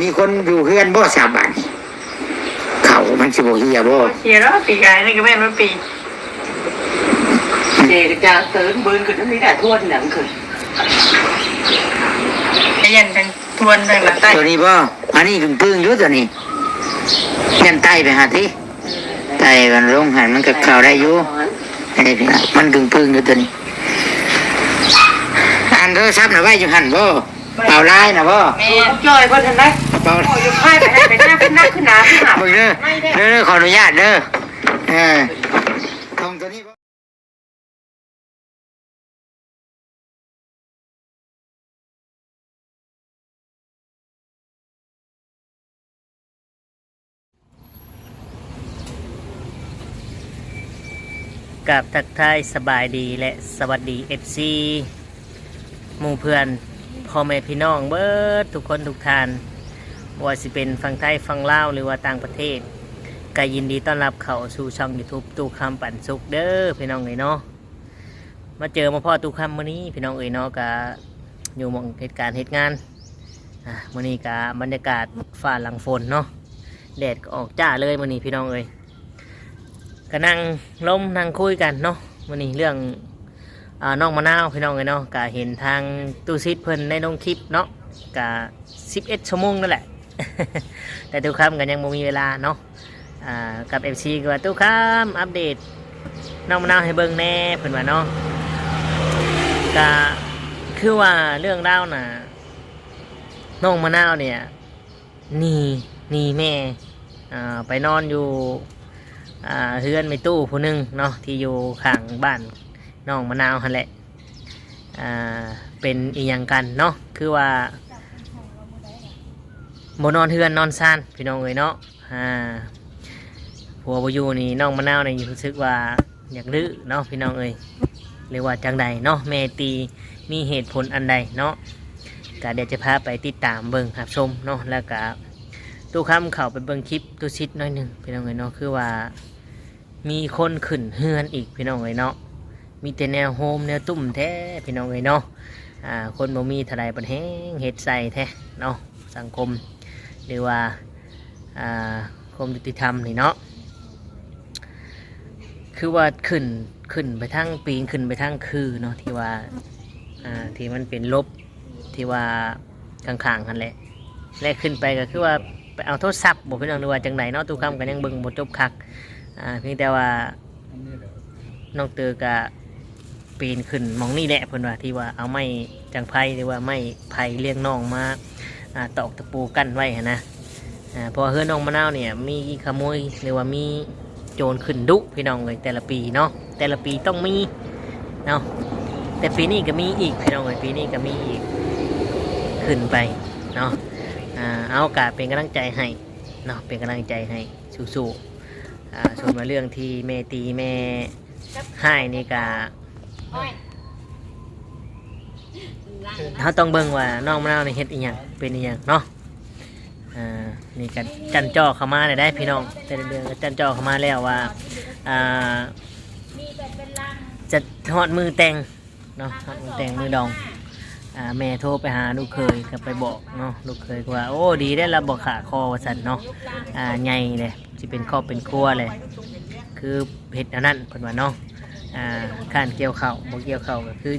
ມີຄົນຢູ່ເຮືອນບໍ່ຊາວບ້ານນີ້? ເຂົ້າມັນຊິບໍ່ເຫ່ຍບໍ່? ເຫ່ຍແລ້ວ ປີກາຍນີ້ກໍແມ່ນມັນປີ ເດກະຈາເຕີນເບິ່ນຂຶ້ນ ມັນມີແຕ່ທວນຫຍັງຂຶ້ນ ໄອ້ຢັນທັງທວນທັງລະໄຕ້ ຕົວນີ້ບໍ່? ອັນນີ້ກຶ່ງໆຢູ່ຕົວນີ້ ຍັນໄຕ່ໄປຫາຕິ ໄຕ່ກັນລົງຫັ້ນ ມັນກໍເຂົ້າໄດ້ຢູ່. ອັນນີ້ພີ່ນ້ອງ ມັນກຶ່ງໆຢູ່ຕົວນີ້. ອັນໂທລະສັບນະໄວ້ຢູ່ຫັ້ນບໍ່? ເປົ່າລາຍນະບໍ່? ແມ່ນ ຈ່ອຍເພິ່ນຫັ້ນນະ ເປົ່າ ໂອ້ຍ ຢູ່ພາຍໄປຫັ້ນໄປໜ້າ ຂຶ້ນໜ້າ ຂຶ້ນໜ້າ ຂຶ້ນໜ້າ ເບິ່ງເດີ ເດີ ເດີ ຂໍອະນຸຍາດເດີ ເອີ ຂອງຕົວນີ້ບໍ່? ກາບທັກທາຍສະບາຍດີ ແລະ ສະຫວັດດີ ເອັຟຊີ ໝູ່ເພື່ອນ ພໍ່ແມ່ພີ່ນ້ອງເບິດທຸກຄົນທຸກທ່ານ ບໍ່ວ່າຊິເປັນຝັ່ງໄທ ຝັ່ງລາວ ຫຼືວ່າຕ່າງປະເທດ ກະຍິນດີຕ້ອນຮັບເຂົ້າສູ່ຊ່ອງຢູທູບ ຕູ້ຄຳປັນສຸກເດີພີ່ນ້ອງເອີຍເນາະ. ມາເຈີມາພໍ້ຕູ້ຄຳມື້ນີ້ພີ່ນ້ອງເອີຍເນາະ ກະຢູ່ໝ່ອງເຮັດການເຮັດງານ. ອາ ມື້ນີ້ກະບັນຍາກາດຟ້າຫຼັງຝົນເນາະ ແດດກໍອອກຈ້າເລີຍມື້ນີ້ພີ່ນ້ອງເອີຍ. ກະນັ່ງລົມນັ່ງຄຸຍກັນເນາະ ມື້ນີ້ເລື່ອງ ອາ ນ້ອງມະນາວພີ່ນ້ອງເອີຍເນາະ. ກະເຫັນທາງຕູ້ຊິດເພິ່ນໄດ້ລົງຄລິບເນາະ ກະສິບເອັດຊົ່ວໂມງນັ້ນແຫຼະ ແຕ່ຕູ້ຄຳກໍຍັງບໍ່ມີເວລາເນາະ. ອາ ກັບ ເອັຟຊີ ກໍວ່າ ຕູ້ຄຳອັບເດດນ້ອງມະນາວໃຫ້ເບິ່ງແດ່ ເພິ່ນວ່າເນາະ. ກະຄືວ່າເລື່ອງລາວນະ ນ້ອງມະນາວນີ້ ໜີ ໜີແມ່ ອາ ໄປນອນຢູ່ ອາ ເຮືອນແມ່ຕູ້ຜູ້ໜຶ່ງເນາະ ທີ່ຢູ່ຂ້າງບ້ານນ້ອງມະນາວຫັ້ນແຫຼະ. ອາ ເປັນອີ່ຫຍັງກັນເນາະ ຄືວ່າບໍ່ນອນເຮືອນນອນຊານພີ່ນ້ອງເອີຍເນາະ. ອາ ຜົວບໍ່ຢູ່ນີ້ ນ້ອງມະນາວນີ້ຮູ້ສຶກວ່າ ຢາກດື້ເນາະພີ່ນ້ອງເອີຍ ຫຼືວ່າຈັ່ງໃດເນາະ ແມ່ຕີມີເຫດຜົນອັນໃດເນາະ. ກະດຽວຈະພາໄປຕິດຕາມເບິ່ງຮັບຊົມເນາະ. ແລ້ວກະຕູ້ຄຳເຂົ້າໄປເບິ່ງຄລິບຕູ້ຊິດໜ້ອຍໜຶ່ງພີ່ນ້ອງເອີຍເນາະ ຄືວ່າມີຄົນຂຶ້ນເຮືອນອີກພີ່ນ້ອງເອີຍເນາະ. ມີແຕ່ແນວໂຮມແນວຕຸ້ມແທ້ພີ່ນ້ອງເອີຍເນາະ. ອາ ຄົນບໍ່ມີເທົ່າໃດບັດແຮງເຮັດໃສ່ແທ້ເນາະ ສັງຄົມ ຫຼືວ່າ ອາ ຄວາມຍຸຕິທຳນີ້ເນາະ. ຄືວ່າຂຶ້ນ ຂຶ້ນໄປທາງປີນ ຂຶ້ນໄປທາງຄືເນາະ ທີ່ວ່າ ອາ ທີ່ມັນເປັນລົບ ທີ່ວ່າຂ້າງໆຫັ້ນແຫຼະ ແລະຂຶ້ນໄປກໍຄືວ່າໄປເອົາໂທລະສັບບໍ່ພີ່ນ້ອງ ຫຼືວ່າຈັ່ງໃດເນາະ. ຕູ້ຄຳກໍຍັງເບິ່ງບໍ່ຈົບຄັກ ອາ ພຽງແຕ່ວ່ານ້ອງເຕີກະ ປີນຂຶ້ນໝ່ອງນີ້ແຫຼະ ເພິ່ນວ່າ ທີ່ວ່າເອົາໄມ້ຈັງໄພ ຫຼືວ່າໄມ້ໄຜ່ລ້ຽງນ້ອງມາ ອາ ຕອກຕະປູກັ້ນໄວ້ຫັ້ນນະ. ອາ ເພາະວ່າເຮືອນນ້ອງມະນາວນີ້ມີຂະໂມຍ ຫຼືວ່າມີໂຈນຂຶ້ນດຸພີ່ນ້ອງເອີຍ ແຕ່ລະປີເນາະ ແຕ່ລະປີຕ້ອງມີເນາະ. ແຕ່ປີນີ້ກໍມີອີກພີ່ນ້ອງເອີຍ ປີນີ້ກໍມີອີກ ຂຶ້ນໄປເນາະ. ອາ ເອົາ ກະເປັນກຳລັງໃຈໃຫ້ເນາະ ເປັນກຳລັງໃຈໃຫ້ ສູ້ໆ. ອາ ສ່ວນວ່າເລື່ອງທີ່ແມ່ຕີແມ່ຮ້າຍນີ້ກະ ເຮົາຕ້ອງເບິ່ງວ່ານ້ອງມະນາວນີ້ເຮັດອີ່ຫຍັງ ເປັນອີ່ຫຍັງເນາະ. ອາ ນີ້ກະຈັນຈໍ່ເຂົ້າມາແລ້ວເດ້ພີ່ນ້ອງ ແຕ່ລະເດືອນກະຈັນຈໍ່ເຂົ້າມາແລ້ວວ່າ ອາ ຈະຮອດມື້ແຕ່ງ ເນາະ ແຕ່ງມື້ດອງ. ອາ ແມ່ໂທໄປຫາລູກເຂີຍ ກໍໄປບອກເນາະ ລູກເຂີຍກໍວ່າ ໂອ້ ດີແລ້ວລະບໍ່ຂາຄໍວ່າຊັ້ນເນາະ. ອາ ໃຫຍ່ເດ້ ຊິເປັນຄອບເປັນຄົວແຫຼະ ຄືເຮັດແນວນັ້ນເພິ່ນວ່າເນາະ. ອາ ຄ້ານກ່ຽວເຂົ້າ ບໍ່ກ່ຽວເຂົ້າກໍຄື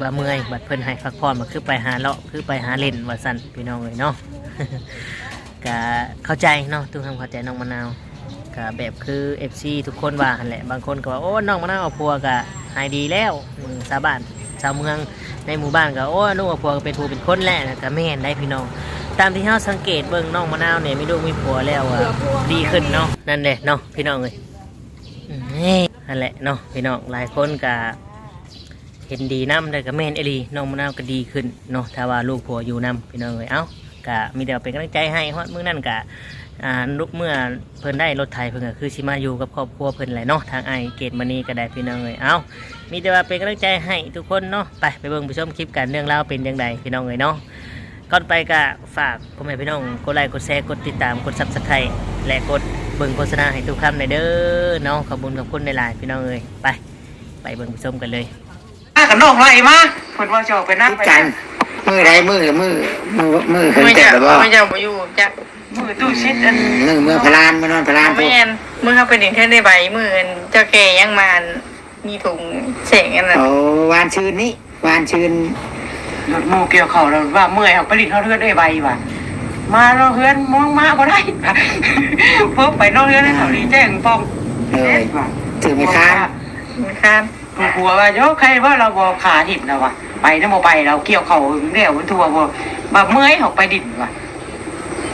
ວ່າເມື່ອຍ ບັດເພິ່ນໃຫ້ພັກຜ່ອນ ກໍຄືໄປຫາເລາະ ຄືໄປຫາຫຼິ້ນວ່າຊັ້ນ ພີ່ນ້ອງເອີຍເນາະ. ກະເຂົ້າໃຈເນາະ ຕູ້ຄຳເຂົ້າໃຈນ້ອງມະນາວ ກະແບບຄືເອັຟຊີທຸກຄົນວ່າຫັ້ນແຫຼະ. ບາງຄົນກໍວ່າ ໂອ້ ນ້ອງມະນາວເອົາຜົວກະຫາຍດີແລ້ວ ອືມ ຊາວບ້ານຊາວເມືອງໃນໝູ່ບ້ານກໍ ໂອ້ ລູກເອົາຜົວກໍເປັນຜູ້ເປັນຄົນແລ້ວ ກະແມ່ນໄດ໋ພີ່ນ້ອງ. ຕາມທີ່ເຮົາສັງເກດເບິ່ງ ນ້ອງມະນາວນີ້ມີລູກມີຜົວແລ້ວ ອາ ດີຂຶ້ນເນາະ. ນັ້ນແຫຼະເນາະ ພີ່ນ້ອງເອີຍ ອືມ ຫັ້ນແຫຼະເນາະ ພີ່ນ້ອງ. ຫຼາຍຄົນກະ ເຫັນດີນຳ ແລ້ວກໍແມ່ນອີ່ຫຼີ ນ້ອງມະນາວກໍດີຂຶ້ນເນາະ ຖ້າວ່າລູກຜົວຢູ່ນຳ ພີ່ນ້ອງເອີຍ. ເອົ້າ ກະມີແຕ່ວ່າເປັນກຳລັງໃຈໃຫ້ ຮອດມື້ນັ້ນກະ ອ່າ ເມື່ອເພິ່ນໄດ້ລົດໄຖ ເພິ່ນກໍຄືຊິມາຢູ່ກັບຄອບຄົວເພິ່ນແຫຼະເນາະ ທາງອ້າຍເກດມະນີກໍໄດ້ ພີ່ນ້ອງເອີຍ. ເອົ້າ ມີແຕ່ວ່າເປັນກຳລັງໃຈໃຫ້ທຸກຄົນເນາະ. ໄປ ໄປເບິ່ງໄປຊົມຄລິບກັນ ເລື່ອງລາວເປັນຈັ່ງໃດ ພີ່ນ້ອງເອີຍເນາະ. ກ່ອນໄປກະຝາກພໍ່ແມ່ພີ່ນ້ອງກົດໄລ ກົດແຊ ກົດຕິດຕາມ ກົດ Subscribe ແລະ ກົດເບິ່ງໂຄສະນາໃຫ້ຕູ້ຄຳແດ່ເດີເນາະ. ຂອບຄຸນຂອບຄຸນຫຼາຍໆ ພີ່ນ້ອງເອີຍ. ໄປ ໄປເບິ່ງໄປຊົມກັນເລີຍ. ພາກັນນ້ອງໄລ່ມາ ເພິ່ນວ່າຊິອອກໄປນຳ ຕິດກັນ ມື້ใด มื้อ มื้อ มื้อ มื้อเพิ่น มื้อ เกิด เจ้า แล้วบ่ มื้อเจ้าบ่อยู่จัก มื้อตู้ชิดอัน มื้อเมือพะลาน มื้อนอนพะลาน บ่แม่น พุ้น มื้อเฮาไปดินเทื่อนได้ใบ มื้ออันเจ้าแก่ยังมาอัน มีถุงแสงอันนั้น โอ้ วานซืนนี้ วานซืน รถหมู่เกี่ยวข้าวแล้วว่าเมื่อย เฮาไปดินเฮือนเอื้อยใบว่ะ มาเนาะเฮือนมองมาบ่ได้ พบไปเนาะเฮือนเขาดีแจ้งป้อง เอ้ย ว่า ถือไม้ค้าน ไม้ค้าน ผัวว่า โย ใครว่าเราบ่ขาถิ่นแล้วว่ะ ไปนะบ่ไป เราเกี่ยวข้าวแล้วมันทั่วบ่ ว่าเมื่อย เฮาไปดินว่ะ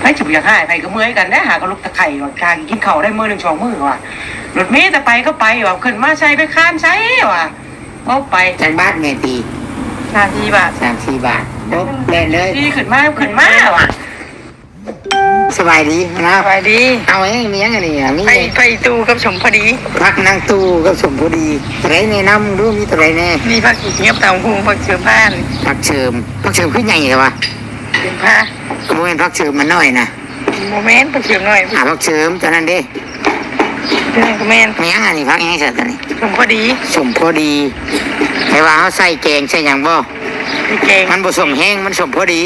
ไผสิบ่อยากหาย ไผก็เมื่อยกันแหละ หาก็ลุกตะไคร่ว่า หากินข้าวได้มื้อหนึ่งสองมื้อว่ะ รถเมล์แต่ไปก็ไปว่ะ ขึ้นมาใส่ไปค้านใส่ว่ะ โอ้ ไป จักบาทแม่ตี สามสี่บาท สามสี่บาท โอ้ แล่นเลย ที่ขึ้นมา ขึ้นมาว่ะ สบายดีนะ สบายดี เอาเอง มีหยังอันนี้อะ มี ไป ไปตู้กับสมพอดี ผักนางตู้กับสมพอดี ตัวใดแนะนำดู มีตัวใดแน่ มีผักขี้เหียบ ตำบักหุ่ง ผักเสริมบ้าน ผักเสริม ผักเสริมคือใหญ่แท้วะ เป็นผ้า ก็บ่แม่นผักเสริมมันน้อยนะ บ่แม่น ผักเสริมน้อย อ่า ผักเสริมตัวนั้นเด้ ตัวนั้นก็แม่น มีหยังอันนี้ ผักหยังซะตัวนี้ สมพอดี สมพอดี แต่ว่าเฮาใส่แกงใส่หยังบ่ ใส่แกง มันบ่สมแฮง มันสมพอดี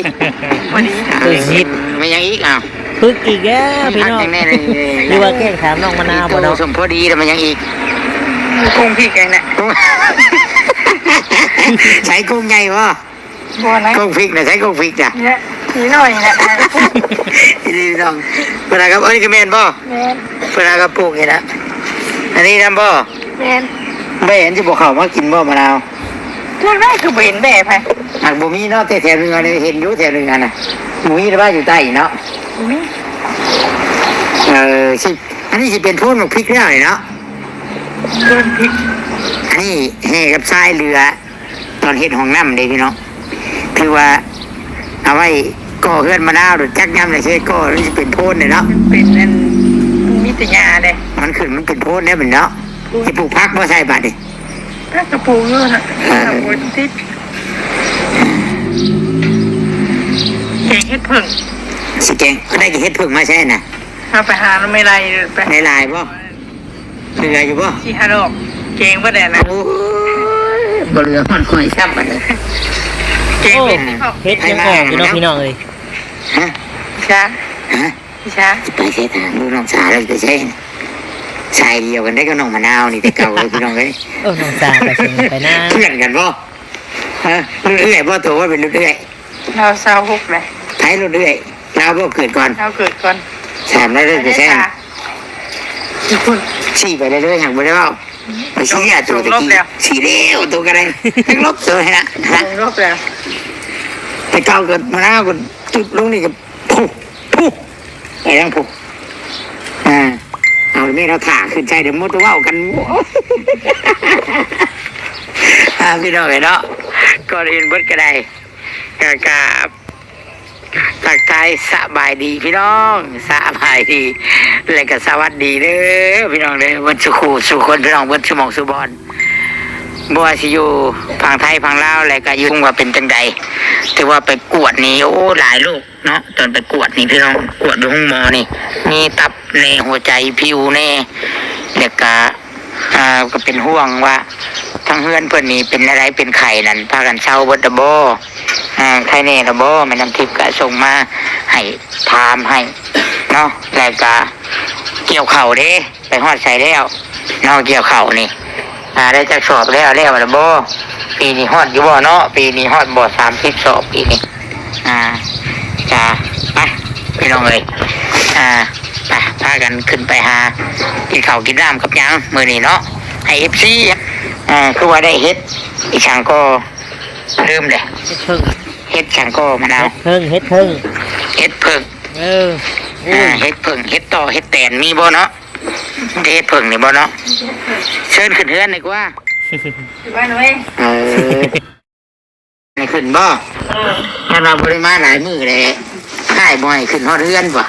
พอดี เออ แม่นหยังอีก อ้าว ฝึกอีกแล้วพี่น้อง ผักหยังแน่นี่ หรือว่าแกล้งถามน้องมะนาวบ่เนาะ สมพอดี แล้วมันหยังอีก กุ้งพริกเองแหละ กุ้ง ใส่กุ้งใหญ่บ่ บ่นะ กงพริกนะ ใช้กงพริกนะ เนี่ย นิดหน่อยนะ อีหลีพี่น้อง เพิ่นหากับ อันนี้ก็แม่นบ่ แม่น เพิ่นหากับปลูกนี่นะ อันนี้นำบ่ แม่น แม่นสิบ่เข้ามากินบ่มะนาว จักได้คือบ่เห็นแม่ไผ หากบ่มีเนาะ แต่แถวเหนือนี่เห็นอยู่ แถวเหนือน่ะ บ่มีหรือว่าอยู่ใต้เนาะ บ่มี เออ สิ อันนี้สิเป็นโพนบักพริกแล้วนี่เนาะ โพนพริก อันนี้แห่กับทรายเรือ ตอนเฮ็ดห้องน้ำเด้พี่น้อง ถือว่าเอาไว้ก่อเฮือนมะนาว จักยามใดสิก่อ มันสิเป็นโพนเด้เนาะ มันเป็นอัน มันมีแต่หญ้าเด้ มันขึ้น มันเป็นโพนเด้บัดนี้เนาะ สิปลูกผักบ่ใส่บัดนี้ ผักก็ปลูกอยู่หั่นน่ะ เออ ผักบ่ติด แกงเห็ดเผิ่ง สิแกง ได้เห็ดเผิ่งมาใส่น่ะ เอาไปหาหน่อไม้ไล่ไป ได้หลายบ่ เหลืออยู่บ่ สี่ห้าดอก แกงบ่ได้นะ โอ้ย บ่เหลือฮอดหอยซ้ำบัดนี้ แกง โอ้ เห็ดนี่ เห็ดยังออกอยู่เนาะพี่น้องเอ้ย ฮะ จ้า ฮะ จ้า ไปใส่ทางลูกน้องสาวแล้วไปใส่ สายเดียวกันได้กับน้องมะนาวนี่แต่เก่าเลยพี่น้องเอ้ย โอ้ น้องสาวไปเชิงไปนะ เพื่อนกันบ่ ฮะ รุ่นเอื้อยบ่ โตว่าเป็นรุ่นเอื้อย ลาวซาวหกเลย ไผรุ่นเอื้อย ลาวบ่เกิดก่อน ลาวเกิดก่อน ถามได้เลย ไปใส่ สี่ไปเรื่อยๆ ยังบ่ได้เว้า ไปชี้อ่ะ ตัวตะกี้ สองรอบแล้ว ชี้แล้ว ตัวก็ได้ ทั้งลบตัวนะ สองรอบแล้ว แต่เก่าก็มะนาวก็จุดลงนี่ก็ พุ พุ ไปทางพุ อ่า เอาแม่เราถ่าขึ้นใส่ เดี๋ยวมดเว้ากัน อ่า พี่น้องเอ้ยเนาะ ก่อนอื่นเบิดก็ได้ ก็กราบทักทายสบายดีพี่น้อง สบายดี และก็สวัสดีเด้อพี่น้องเด้อ เบิดสู่คู่สู่คนพี่น้อง เบิดสู่หม่องสู่บ่อน บ่ว่าสิอยู่ฝั่งไทยฝั่งลาว และก็อยู่ว่าเป็นจังใด ถือว่าไปกวดนี่ โอ้ หลายโรค เนาะ ตอนไปกวดนี่พี่น้อง กวดอยู่ห้องหมอนี่ มีตับแหน่ หัวใจ ผิวแหน่ แล้วก็ อ่า ก็เป็นห่วงว่าทางเฮือนเพิ่นนี่เป็นอะไร เป็นไข้นั่น พากันเซาเบิดแล้วบ่ อ่า ไข้แหน่แล้วบ่ แม่น้ำทิพย์ก็ส่งมาให้ถามให้เนาะ แล้วก็เกี่ยวข้าวเด้ ไปฮอดไสแล้วเนาะ เกี่ยวข้าวนี่ อ่า ได้จักสอบแล้ว แล้วแล้วบ่ ปีนี้ฮอดอยู่บ่เนาะ ปีนี้ฮอดบ่ สามสิบสอบปีนี้ อ่า จ้า ไป พี่น้องเอ้ย อ่า ไป พากันขึ้นไปหากินข้าวกินน้ำกับหยังมื้อนี้เนาะ ให้ เอฟซี อ่า คือว่าได้เห็ดอีหยังก็ลืมเด้ เห็ดเผิ่ง เห็ดหยังก็มะนาว เห็ดเผิ่ง เห็ดเผิ่ง เห็ดเผิ่ง เออ อ่า เห็ดเผิ่ง เห็ดต่อ เห็ดแตน มีบ่เนาะ มีแต่เห็ดเผิ่งนี่บ่เนาะ เชิญขึ้นเฮือนดีกว่า อยู่บ้านเว้ย เออ ให้ขึ้นบ่ เออ คันว่าบ่ได้มาหลายมื้อแล้ว อ้ายบ่ให้ขึ้นฮอดเฮือนบ่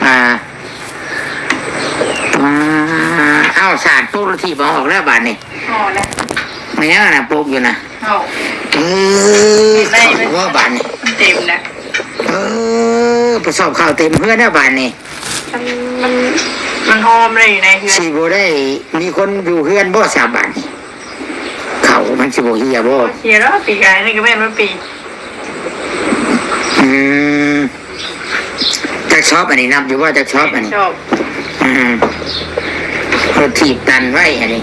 อ่า อ่า เอ้า สาดปกติบ่ออกแล้วบาดนี้ พอแล้ว แม่นหยังน่ะปกอยู่น่ะ เอ้า เออ เห็นได้ไหม เข้าบ่บาดนี้ มันเต็มแล้ว เออ กระสอบข้าวเต็มเฮือนแล้วบาดนี้ มัน มัน มันหอมเลยอยู่ในเฮือน สิบ่ได้มีคนอยู่เฮือนบ่ซะบาดนี้ ข้าวมันสิบ่เหี่ยบ่ บ่เหี่ยดอก ปีกายนี่ก็แม่นว่าปี ອືມ ຈັກຊອບອັນນີ້ ນັບຢູ່ບໍ່ ຈັກຊອບອັນນີ້? ຊອບ ອືມ ລົດຖີບຕັນໄວ້ອັນນີ້.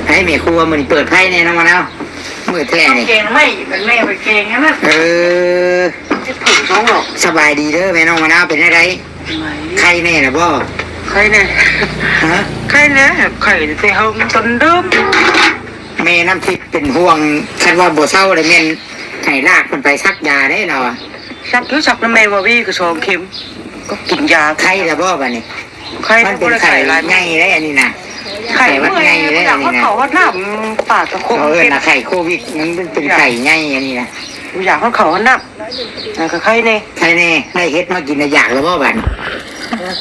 ໃຫ້ແມ່ຄົວມື້ນີ້ເປີດໄຟແດ່ນ້ອງມະນາວ ມື້ແທ້ນີ້ ແກງໄມ້ ແມ່ໄປແກງນັ້ນນະ. ເອີ ສະບາຍດີເດີແມ່ນ້ອງມະນາວ ເປັນຈັ່ງໃດ? ໄຂ້ແນ່ລະບໍ່? ໄຂ້ແນ່ ຮະ? ໄຂ້ແນ່ ໄຂ້ແຕ່ເຮົາຕົນເດີມ. ແມ່ນ້ຳທິບເປັນຫ່ວງ ຄັນວ່າບໍ່ເຊົາລະແມ່ນໃຫ້ລາກເພິ່ນໄປສັກຢາເດ້ລາວອະ. ສັກຢູ່ ສັກນຳແມ່ວາວີກໍສອງເຂັມ ກໍກິນຢາ. ໄຂ້ລະບໍ່ບາດນີ້? ໄຂ້ ມັນເປັນໄຂ້ໃຫຍ່ເດ້ອັນນີ້ນະ ໄຂ້ຫວັດໃຫຍ່ເດ້ອັນນີ້ນະ. ເຂົາຫອດນ້ຳປາກກະຄົງ ເຂົາເອີ້ນວ່າໄຂ້ໂຄວິດ ມັນເປັນໄຂ້ໃຫຍ່ອັນນີ້ນະ. ບໍ່ຢາກເຂົ້າຫ້ອງນ້ຳ ເອີ ກໍໄຄແດ່ ໄຄແດ່. ໄດ້ເຫັດມາກິນລະຢາກລະບໍ່ບາດນີ້?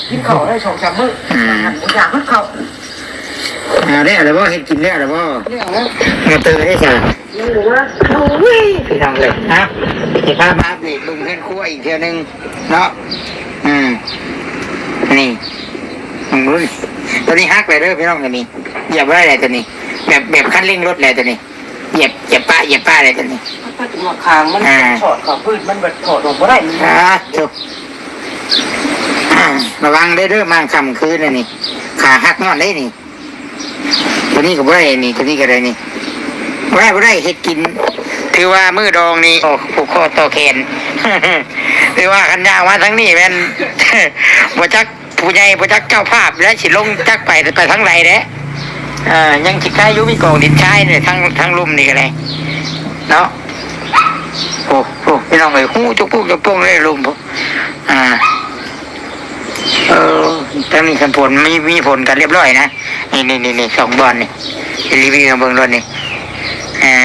ກິນເຂົ້າໄດ້ສອງສາມມື້ ອືມ ຢາກເຂົ້າ. ເອົາແລ້ວລະບໍ່? ເຮັດກິນແລ້ວລະບໍ່? ແລ້ວ ມາເຕີໄດ້ຊະ. ໂອ້ຍ ພີ່ນ້ອງເອີຍ ຮະ ຊິພາມາອັບເດດເບິ່ງເຮືອນຄົວອີກເທື່ອໜຶ່ງເນາະ. ອືມ ນີ້ ເບິ່ງດູ ໂຕນີ້ຫັກແລ້ວເດີພີ່ນ້ອງ ໂຕນີ້ ຢຽບບໍ່ໄດ້ແລ້ວໂຕນີ້ ແບບ ແບບຄັນເລັ່ງລົດແລ້ວໂຕນີ້. ຢຽບ ຢຽບປະ ຢຽບປະໄດ້ຕົວນີ້ ມັນເປັນຫົວຄາງ ມັນ ອ່າ ຖອດເຂົ້າພື້ນ ມັນບັດຖອດອອກບໍ່ໄດ້. ອ່າ ໂທ້ ລະວັງເດີ ເດີ ມາງຄ່ຳຄືນອັນນີ້ ຂາຫັກຍ້ອນໄດ໋ນີ້. ຕົວນີ້ກໍບໍ່ໄດ້ນີ້ ຕົວນີ້ກໍໄດ້ນີ້ ບໍ່ໄດ້ ບໍ່ໄດ້ ເຮັດກິນ ຖືວ່າມື້ດອງນີ້ ໂອ້ ຜູກຄໍຕໍ່ແຂນ. ຖືວ່າຄັນຍ່າງມາທາງນີ້ແມ່ນ ບໍ່ຈັກ ຜູ້ໃຫຍ່ບໍ່ຈັກເຈົ້າພາບ ແລະ ຊິລົງຈັກໄປ ໄປທາງໃດແດ່. ເອີ ຍັງຊິໄກຢູ່ ມີກອງດິນຊາຍນີ້ ທາງ ທາງລຸ່ມນີ້ກໍໄດ້ເນາະ. ໂອ້ ໂອ້ ພີ່ນ້ອງເອີຍ ຮູ້ຈຸກປຸກຈຸກປຸງເລີຍລຸ່ມ. ອ່າ ເອີ ທາງນີ້ຄັນຝົນ ມີ ມີຝົນກັນລຽບລ້ອຍນະ. ນີ້ ນີ້ ນີ້ ນີ້ ສອງບ່ອນນີ້ ຣີວິວໃຫ້ເບິ່ງໂລດນີ້. ອ່າ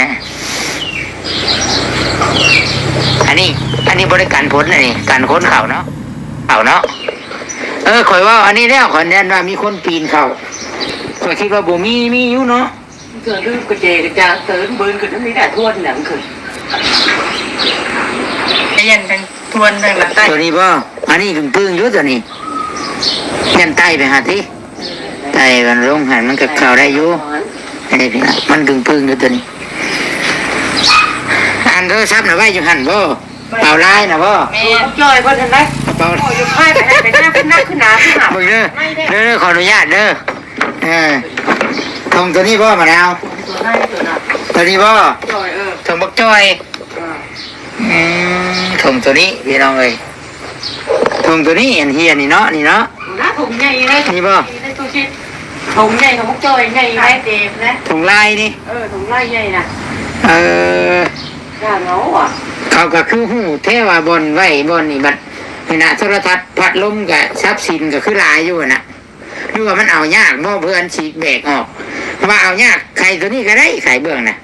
ອັນນີ້ ອັນນີ້ບໍ່ໄດ້ກັນຝົນ ອັນນີ້ກັນຄົນເຂົ້າເນາະ ເຂົ້າເນາະ. ເອີ ຂ້ອຍເວົ້າອັນນີ້ແລ້ວ ຂ້ອຍແນມວ່າມີຄົນປີນເຂົ້າ ຂ້ອຍຄິດວ່າບໍ່ມີ ມີຢູ່ເນາະ. ເທື່ອລືມກະແຈກະຈາເຕີນເບິ່ງຂຶ້ນ ມັນມີແຕ່ທວນຫຍັງຂຶ້ນ ໄປຢ້ານທັງທວນທັງລະໄຕ້. ຕົວນີ້ບໍ່? ອັນນີ້ກຶງໆຢູ່ຕົວນີ້ ຢ້ານໄຕ້ໄປຫາຕິ ໄຕ້ມັນລົງຫັ້ນ ມັນກໍເຂົ້າໄດ້ຢູ່. ອັນນີ້ພີ່ນ້ອງ ມັນກຶງໆຢູ່ຕົວນີ້. ອັນໂທລະສັບນະໄວ້ຢູ່ຫັ້ນບໍ່? ເປົາລາຍນະບໍ່? ແມ່ນ ຈ້ອຍເພິ່ນຫັ້ນນະ ເປົາ ຢູ່ພາຍໄປຫັ້ນໄປໜ້າຂຶ້ນໜ້າຂຶ້ນໜາຂຶ້ນໜາ. ເບິ່ງເດີ ເດີ ຂໍອະນຸຍາດເດີ. ເອີ ຖົງຕົວນີ້ບໍ່ມະນາວ? ຕົວໃນຕົວນັ້ນ ຕົວນີ້ບໍ່? ຈ້ອຍ ເອີ ຖົງບັກຈ້ອຍ. ອືມ ຖົງຕົວນີ້ພີ່ນ້ອງເອີຍ ຖົງຕົວນີ້ ອັນເຮຍນີ້ເນາະ ນີ້ເນາະ. ນະ ຖົງໃຫຍ່ເລີຍ ນີ້ບໍ່? ຖົງໃຫຍ່ຂອງບັກຈ້ອຍໃຫຍ່ເລີຍ ຖົງລາຍນີ້. ເອີ ຖົງລາຍໃຫຍ່ນະ. ເອີ ຢ່າເຫງົາອະ ເຂົາກໍຄືຮູ້ແທ້ວ່າບ່ອນໄວ້ບ່ອນນີ້ ບັດນີ້ນະ ໂທລະທັດ ພັດລົມ ກັບຊັບສິນກໍຄືຫຼາຍຢູ່ຫັ້ນນະ. ຫຼືວ່າມັນເອົາຍາກບໍ່ ເພື່ອອັນຊິແບກອອກ? ວ່າເອົາຍາກ ໄຂຕົວນີ້ກໍໄດ້ ໄຂເບື້ອງນະ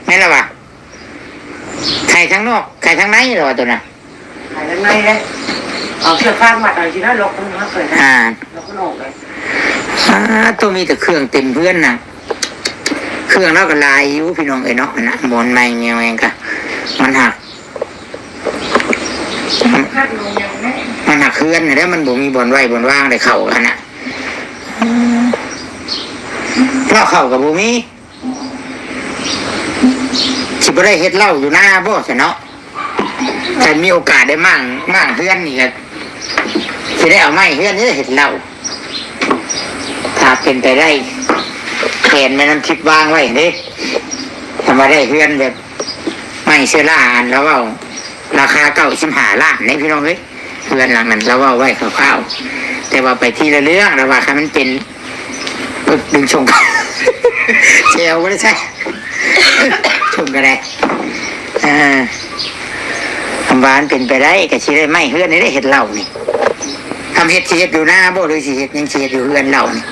ແມ່ນລະວະ? ໄຂທາງນອກ ໄຂທາງໃນລະວະຕົວນະ? ໄຂທາງໃນເດ້ ເອົາເຊືອກຟາງມັດເອົາຊິນະ ລັອກມັນອອກເລີຍນະ. ອ່າ ລັອກມັນອອກເລີຍ. ອ່າ ໂຕ ມີແຕ່ເຄື່ອງເຕັມເຮືອນນະ ເຄື່ອງລາວກໍຫຼາຍຢູ່ພີ່ນ້ອງເອີຍເນາະ. ນະ ບ່ອນໄມ້ແນວຫຍັງກະ ມັນຫາກ ມັນຫາກເຮືອນຫັ້ນແຫຼະ ມັນບໍ່ມີບ່ອນໄວ້ບ່ອນວາງໄດ້ເຂົ້າຫັ້ນນະ. ເພາະເຂົ້າກໍບໍ່ມີ ຊິບໍ່ໄດ້ເຮັດເລົ້າຢູ່ນາບໍ່ຊັ້ນເນາະ? ຄັນມີໂອກາດໄດ້ມ້າງ ມ້າງເຮືອນນີ້ກໍຊິໄດ້ເອົາໄມ້ເຮືອນນີ້ເຮັດເລົ້າ. ຖ້າເປັນໄປໄດ້ ແຜນແມ່ນ້ຳທິບວາງໄວ້ເດ້ ຖ້າວ່າໄດ້ເຮືອນແບບໄມ້ເຊື້ອລາ ອັນລາວເວົ້າ ລາຄາເກົ້າສິບຫ້າລ້ານເດ້ພີ່ນ້ອງເອີຍ. ເຮືອນຫຼັງນັ້ນລາວເວົ້າໄວ້ຄ່າວໆ ແຕ່ວ່າໄປທີລະເລື່ອງ ລາວວ່າຄັນມັນເປັນ ປຶບ ດຶງຊົງ ແຈວບໍ່ໄດ້ໃຊ້ ຊົງກໍໄດ້. ເອີ ຄຳວ່າມັນເປັນໄປໄດ້ ກໍຊິໄດ້ໄມ້ເຮືອນນີ້ໄດ້ເຮັດເລົ້ານີ້. ຄຳເຮັດ ຊິເຮັດຢູ່ນາບໍ່ ຫຼືຊິເຮັດຫຍັງ ຊິເຮັດຢູ່ເຮືອນເລົ້ານີ້?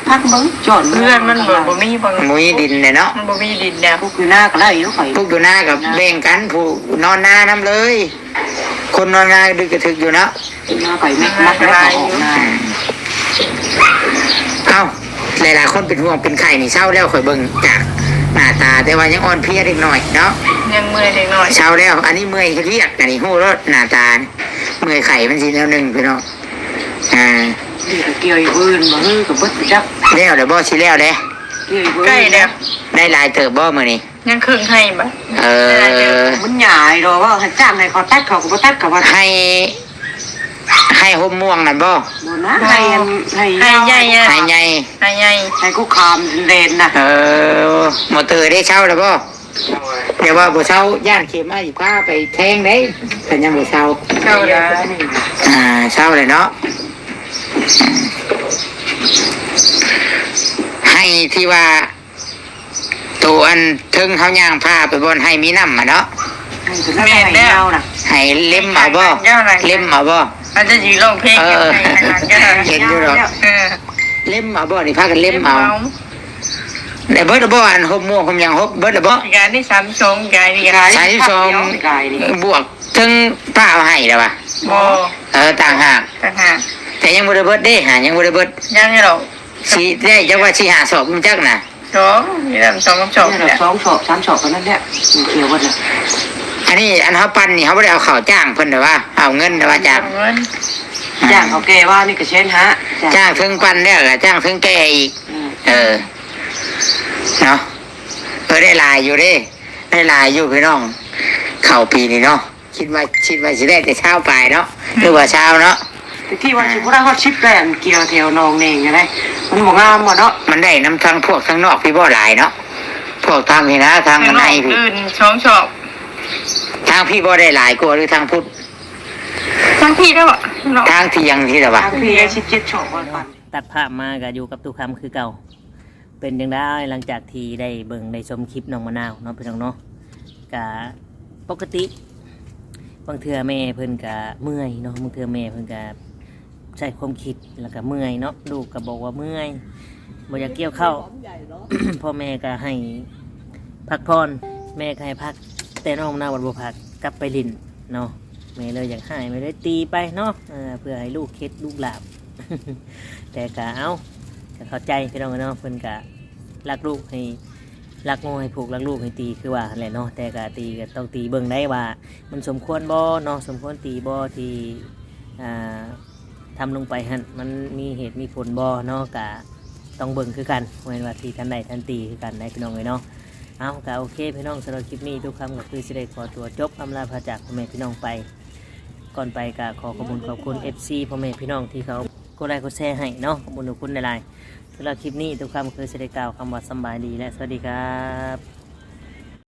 ພັກເບິ່ງ ຈອດເຮືອນມັນບໍ່ ບໍ່ມີ ບໍ່ມີດິນແຫຼະເນາະ ມັນບໍ່ມີດິນແລ້ວ. ປູກຢູ່ນາກໍໄດ້ຢູ່ ຂ້ອຍ ປູກຢູ່ນາກໍແບ່ງກັນ ຜູ້ນອນນານຳເລີຍ. ຄົນນອນງານດຶກກະທຶກຢູ່ເນາະ ມາໄປແມັກມັກແລ້ວອອກມາ. ເອົ້າ ຫຼາຍໆຄົນເປັນຫ່ວງເປັນໄຂ້ນີ້ ເຊົາແລ້ວ ຂ້ອຍເບິ່ງຈາກໜ້າຕາ ແຕ່ວ່າຍັງອ່ອນເພຍເດັກນ້ອຍເນາະ ຍັງເມື່ອຍເດັກນ້ອຍ. ເຊົາແລ້ວ ອັນນີ້ເມື່ອຍເຮັດວຽກ ອັນນີ້ຮູ້ໂລດໜ້າຕາ ເມື່ອຍໄຂ້ມັນຊິແນວໜຶ່ງພີ່ນ້ອງ. ອ່າ ກ່ຽວຢູ່ອື່ນບໍ່ ຮື ກໍເບິດຈັກ ແລ້ວແລ້ວບໍ່ ຊິແລ້ວແລ້ວ ກ່ຽວຢູ່ອື່ນ ໃກ້ແລ້ວ. ໄດ້ຫຼາຍເຕີບບໍ່ມື້ນີ້? ຍັງເຄິ່ງໄຮ່ບາດ. ເອີ ມັນຫຍ້າຍດອກ ວ່າໃຫ້ຈ້າງໃຫ້ເຂົາຕັດ ເຂົາກໍບໍ່ຕັດ ກໍວ່າໄຮ່ ໄຮ່ຮົ່ມມ່ວງນັ້ນບໍ່? ບໍ່ນະ ໄຮ່ອັນ ໄຮ່ ໄຮ່ໃຫຍ່ ໄຮ່ໃຫຍ່ ໄຮ່ໃຫຍ່ ໄຮ່ກູຄາມແລນນະ. ເອີ ມໍເຕີເດ້ ເຊົາແລ້ວບໍ່? ແຕ່ວ່າບໍ່ເຊົາ ຢ້ານເຂັມມາຊິພາໄປແທງເດ້ ຄັນຍັງບໍ່ເຊົາ. ເຊົາແລ້ວ ອ່າ ເຊົາແລ້ວເນາະ. ໄຮ່ທີ່ວ່າ ໂຕອັນເທິງເຮົາຍ່າງພາໄປບ່ອນໄຮ່ມີນ້ຳຫັ້ນເນາະ. ແມ່ນແລ້ວ. ໄຮ່ເລັມເອົາບໍ່? ເລັມເອົາບໍ່? ອາດຈະຊິຮ້ອງເພງ ເອີ ເຫັນຢູ່ດອກ. ເອີ ເລັມເອົາບໍ່? ນີ້ພາກັນເລັມເອົາ. ໄດ້ເບິດແລ້ວບໍ່? ອັນຮົ່ມມ່ວງຮົ່ມຫຍັງ ຮົບເບິດແລ້ວບໍ່? ກາຍນີ້ສາມສິບສອງ ກາຍນີ້ກາຍ ສາມສິບສອງ ກາຍນີ້ ບວກເຖິງປ້າເອົາໃຫ້ແລ້ວວະ? ບໍ່ ເອີ ຕ່າງຫາກ ຕ່າງຫາກ. ແຕ່ຍັງບໍ່ໄດ້ເບິດເດ້ ຫາ ຍັງບໍ່ໄດ້ເບິດ ຍັງຢູ່ດອກ. ຊິໄດ້ຈັກວ່າສີ່ຫ້າສອບ ມັນຈັກນະ ສອງ ນີ້ລະ ສອງສາມສອບ ນີ້ລະ ສອງສອບ ສາມສອບ ປານນັ້ນແຫຼະ ມັນກ່ຽວເບິດລະ. ອັນນີ້ ອັນເຮົາປັ່ນນີ້ ເຮົາບໍ່ໄດ້ເອົາເຂົ້າຈ້າງເພິ່ນເດ້ວ່າ ເອົາເງິນເດ້ວ່າຈ້າງ ຈ້າງເຂົາແກ່ວ່ານີ້ກໍແສນຫ້າ ຈ້າງເທິງປັ່ນແລ້ວກໍຈ້າງເທິງແກ່ອີກ. ເອີ ເນາະ ເອີ ໄດ້ຫຼາຍຢູ່ເດ້ ໄດ້ຫຼາຍຢູ່ພີ່ນ້ອງ ເຂົ້າປີນີ້ເນາະ. ຄິດວ່າ ຄິດວ່າຊິໄດ້ແຕ່ຊາວປາຍເນາະ ຫຼືວ່າຊາວເນາະ. ແຕ່ທີ່ວ່າຊິບໍ່ໄດ້ຮອດສິບແລ້ວ ອັນກ່ຽວແຖວໜອງແໜງຫັ້ນນະ ມັນບໍ່ງາມບໍ່ເນາະ. ມັນໄດ້ນຳທາງພວກທາງນອກພີ້ບໍ່ຫຼາຍເນາະ ພວກທາງພີ້ນະ ທາງອັນໃນພີ້ ອື່ນສອງສອບ. ທາງພີ້ບໍ່ໄດ້ຫຼາຍກວ່າ ຫຼືທາງພຸ້ນ? ທາງພີ້ເດ້ອ ທາງທຽງພີ້ລະວະ. ທາງພີ້ໄດ້ສິບເຈັດສອບ. ຕັດພາບມາກໍຢູ່ກັບຕູ້ຄຳຄືເກົ່າ. ເປັນຈັ່ງໃດ ຫຼັງຈາກທີ່ໄດ້ເບິ່ງໄດ້ຊົມຄລິບນ້ອງມະນາວເນາະ ພີ່ນ້ອງເນາະ? ກະປົກກະຕິ ບາງເທື່ອແມ່ເພິ່ນກະເມື່ອຍເນາະ ບາງເທື່ອແມ່ເພິ່ນກະໃຊ້ຄວາມຄິດ ແລ້ວກະເມື່ອຍເນາະ ລູກກະບອກວ່າເມື່ອຍ ບໍ່ຢາກກ່ຽວເຂົ້າ ພໍ່ແມ່ກະໃຫ້ພັກຜ່ອນ ແມ່ກະໃຫ້ພັກ ແຕ່ນ້ອງມະນາວບັດບໍ່ພັກ ກັບໄປຫຼິ້ນເນາະ. ແມ່ເລີຍຢາກຮ້າຍ ແມ່ເລີຍຕີໄປເນາະ ເພື່ອໃຫ້ລູກເຂັດລູກຫຼາບ. ແຕ່ກະເອົາ ກະເຂົ້າໃຈພີ່ນ້ອງເນາະ ເພິ່ນກະ ລັກລູກໃຫ້ ລັກງົວໃຫ້ຜູກ ລັກລູກໃຫ້ຕີ ຄືວ່າຫັ້ນແຫຼະເນາະ. ແຕ່ກະຕີກະຕ້ອງຕີເບິ່ງໄດ້ວ່າ ມັນສົມຄວນບໍ່ເນາະ ສົມຄວນຕີບໍ່ ທີ່ ອ່າ ທຳລົງໄປຫັ້ນ ມັນມີເຫດມີຜົນບໍ່ເນາະ ກະຕ້ອງເບິ່ງຄືກັນ ບໍ່ແມ່ນວ່າຕີທັນໄດ້ທັນຕີຄືກັນໄດ໋ ພີ່ນ້ອງເອີຍເນາະ. ເອົາ ກະໂອເຄພີ່ນ້ອງ ສຳລັບຄລິບນີ້ ຕູ້ຄຳກໍຄືຊິໄດ້ຂໍຕົວຈົບອຳລາພາຈາກພໍ່ແມ່ພີ່ນ້ອງໄປ. ກ່ອນໄປກໍຂໍຂອບຄຸນຂອບຄຸນເອັຟຊີພໍ່ແມ່ພີ່ນ້ອງທີ່ເຂົາກົດໄລກົດແຊໃຫ້ເນາະ ຂອບຄຸນຂອບຄຸນຫຼາຍໆ. ສຳລັບຄລິບນີ້ ຕູ້ຄຳຄືຊິໄດ້ກ່າວຄຳວ່າສຳບາຍດີ ແລະ ສະຫວັດດີຄັບ.